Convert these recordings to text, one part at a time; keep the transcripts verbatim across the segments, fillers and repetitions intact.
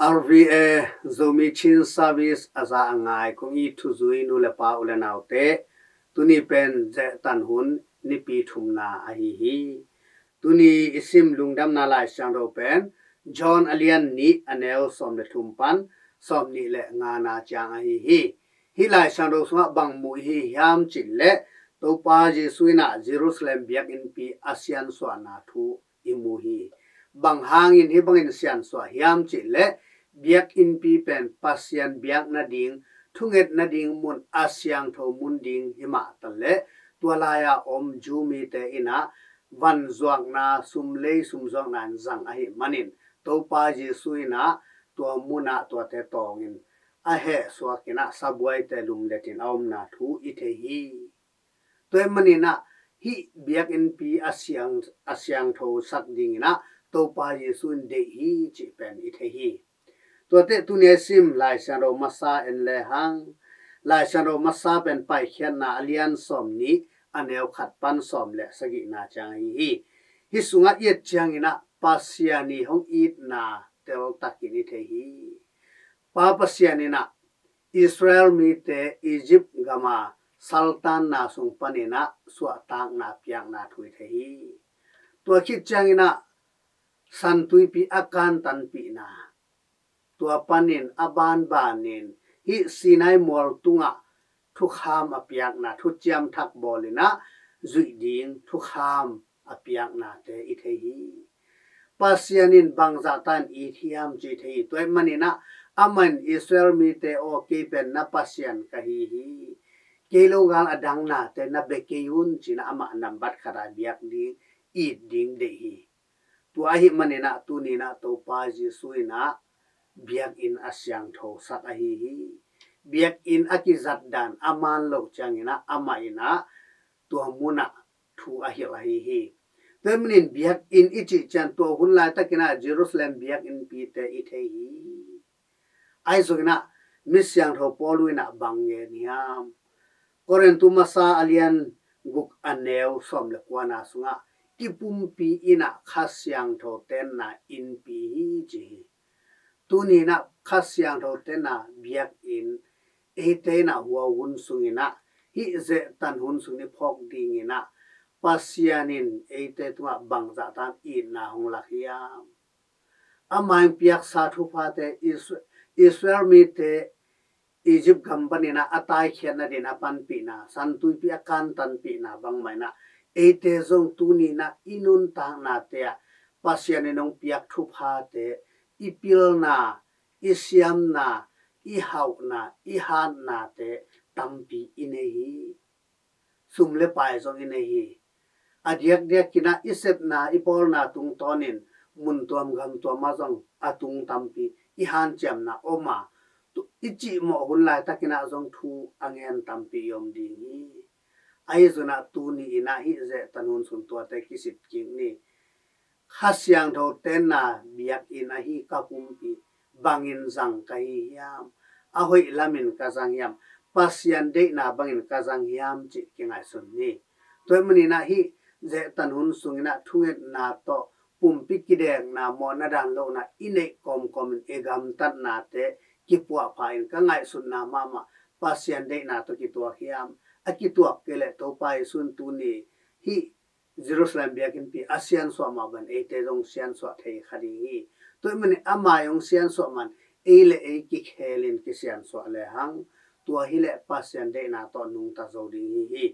R V A Zomi Chin Service a za a ngai kong it thuzui nu le pa, u le naute, tuni pen zehtan hun nipi thumna ahi hi. Tuni i sim lungdamna Lai Siangtho pen John a lian nih, a neu sawm le thum pan sawm nih le ngana ciang ahi hi. Hih Lai Siangtho sungah bang mu i hi hiam cih leh, Topa Jesu in ah Jerusalem biakinnpi a siansuahna thu i mu hi. Bang hangin hih bangin siansuah hiam cih leh, biakinnpi pen Pasian biak nading, thunget nading mun, a siangtho mun ding hi mah ta leh, tua lai-a om Jew mite in ah vanzuakna, sumlei sumzuakna in zang ahih manin, Topa Jesu in ah tua munah tuate tawngin a hehsuak in ah sabuaite lumlet in a omna thu i thei hi. Tua ahih manin ah hih biakinnpi a siang, a siangtho sak dingin ah Topa Jesu in deih hi cih pen i thei hi. Tuate tuni a i sim Lai Siangtho masa en lehang, Lai Siangtho masa pen Paikhiatna a lian sawm nih, a neu khat pan sawm le sagihna ciang ahi hi. Hih sungah i et ciangin ah Pasian i hong itna teltakin i thei hi. Pa Pasian in ah Israel mite Egypt gama saltanna sung panin ah suahtakna piakna thu i thei hi. Tua khit ciangin ah San Tuipi a kantanpihna, tua panin a banbanin hih Sinai mual tungah thukham a piakna, thuciam thak bawl in ah zuih ding thukham a piaknate i thei hi. Pasian in bangzah tan it hiam cih i thei hi. Tua ahih manin ah amah in Israel mite aw, kei pen na Pasian ka hi hi. Kei lo gal a dang nate na bia kei un ci-in ah amah nambat khat a biak ding, it ding deih hi. Tua ahih manin ah tuni in ah Topa Jesu in ah biakinn a siangtho sak ahi hi. Biakinn a kizat dan a man loh ciangin ah amah in ah tua munah thu a hilh ahi hi. Tua ahih manin biakinn i cih ciang tua hun laitakin ah Jerusalem biakinnpite i thei hi. Ahi zongin ah mi siangtho Paul in ah bang ngen hiam? Korintu masa a lian guk, a neu sawm le kuana sungah i pumpi in ah Kha Siangtho tenna innpi hi ci hi. Tuni in ah Kha Siangtho tenna biakinn eite in ah hua hun sungin ah, hih zehtan hun sungin i phawk dingin ah Pasian in eite tungah bangzah tan itna hong lak hiam? Amah in piaksa thuphate, Is-, Israel mite Egypt gam panin ah a taikhiat nadingin a panpihna, San Tuipi a kantanpihna bangmah in ah eite zong tuni in ah i nuntaknate ah Pasian in hong piak thuphate, i pilna, i siamna, i hauhna, i hatnate tampi i nei hi. Sum le pai zong i nei hi. A diakdiakin ah i sepna, i bawlna tungtawnin mun tuam gam tuam ah zong a tung tampi, i hanciamna om a, tu-, i cihmawh hun laitakin ah zong thu a ngen tampi i om ding hi. Ahi zongin ah tuni in ah hih zehtan hun sung tuate kisik kik ni. Kha Siangtho tenna biakinn ahi ka pumpi bangin zang ka hi hiam? A hoih lamin ka zang hiam? Pasian deihna bangin ka zang hiam cih kingaihsun ni. Tua ahih manin ah hih zehtan hun sungin ah thungetna tawh pumpi kidekna, mawhna dan lohna i neih kawmkawmin i gamtatnate kipuahpha in ka ngaihsutna mahmah, Pasian deihna tawh kituak hiam? A kituak kei leh Topa Jesu in tuni hih Jerusalem biakinnpi a siansuah mah bangin eite zong siansuah thei kha ding hi. Tua ahih manin ama hong siansuah man ei le ei kikhelin kisiansuah lehang, tua hileh Pasian deihna tawh nungta zo ding hi hi.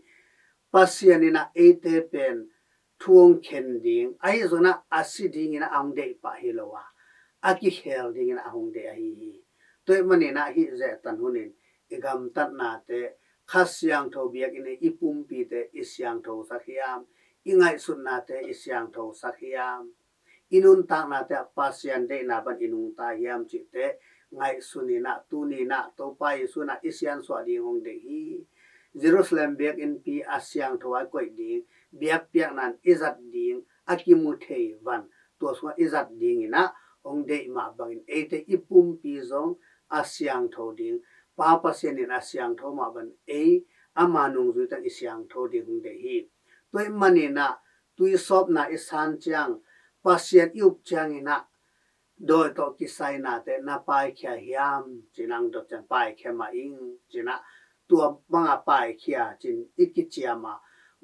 Pasian in ah eite pen thu hong khen ding, ahi zongin ah a si dingin ah a hong deih pah hi lo a, a kikhel dingin ah a hong deih ahi hi. Tua ahih manin ah hih zehtan hunin i gamtatnate Kha Siangtho biakinn i pumpite i siangthosak hiam? I ngaihsutnate i siangthosak hiam? I nuntaknate ah Pasian deihna bang i nungta hiam cihte ngaihsun in ah, tuni in ah Topa Jesu in ah i siansuah ding hong deih hi. Jerusalem biakinnpi a siangtho ah i koih ding, biakpiakna in i zat ding, a kimu thei van tua sungah i zat dingin ah hong deih mah bangin eite i pumpi zong a siangtho ding, Pa Pasian in a siangtho mah bangin ei ama nungzui tang i siangtho ding hong deih hi. Tua ahih manin ah tuisawpna i san ciang, Pasian i up ciangin ah dawi tawh kisai nate na paikhia hiam, ci-in ang dot ciang paikhia mah ing, ci-in ah tua banga paikhia ci-in i kiciam a,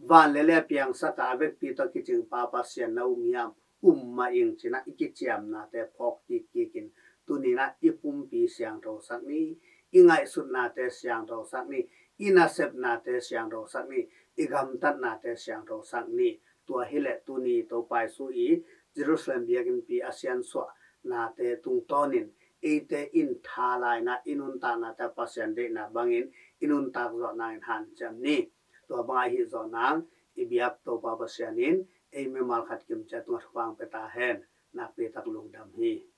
van le lei a piangsak a, a vekpi tawh kicing pa Pasian na um hiam, um mah ing, ci-in ah i kiciamnate phawk kik kik in tuni-in ah i pumpi siangthosak ni, i ngaihsutnate siangthosak ni, i nasepnate siangthosak ni, i gamtatnate siangthosak ni. Tua hileh tuni Topa Jesu i Jerusalem biakinnpi a siansuahnate tungtawnin eite in tha lai-in ah i nuntaknate Pasian deihna bangin i nuntak zawh nangin hanciam ni. Tua banga i hih zawh nang i biak Topa Pasian in ei mimal khat kimciat tungah thupha pia ta hen. Nakpi tak lungdam hi.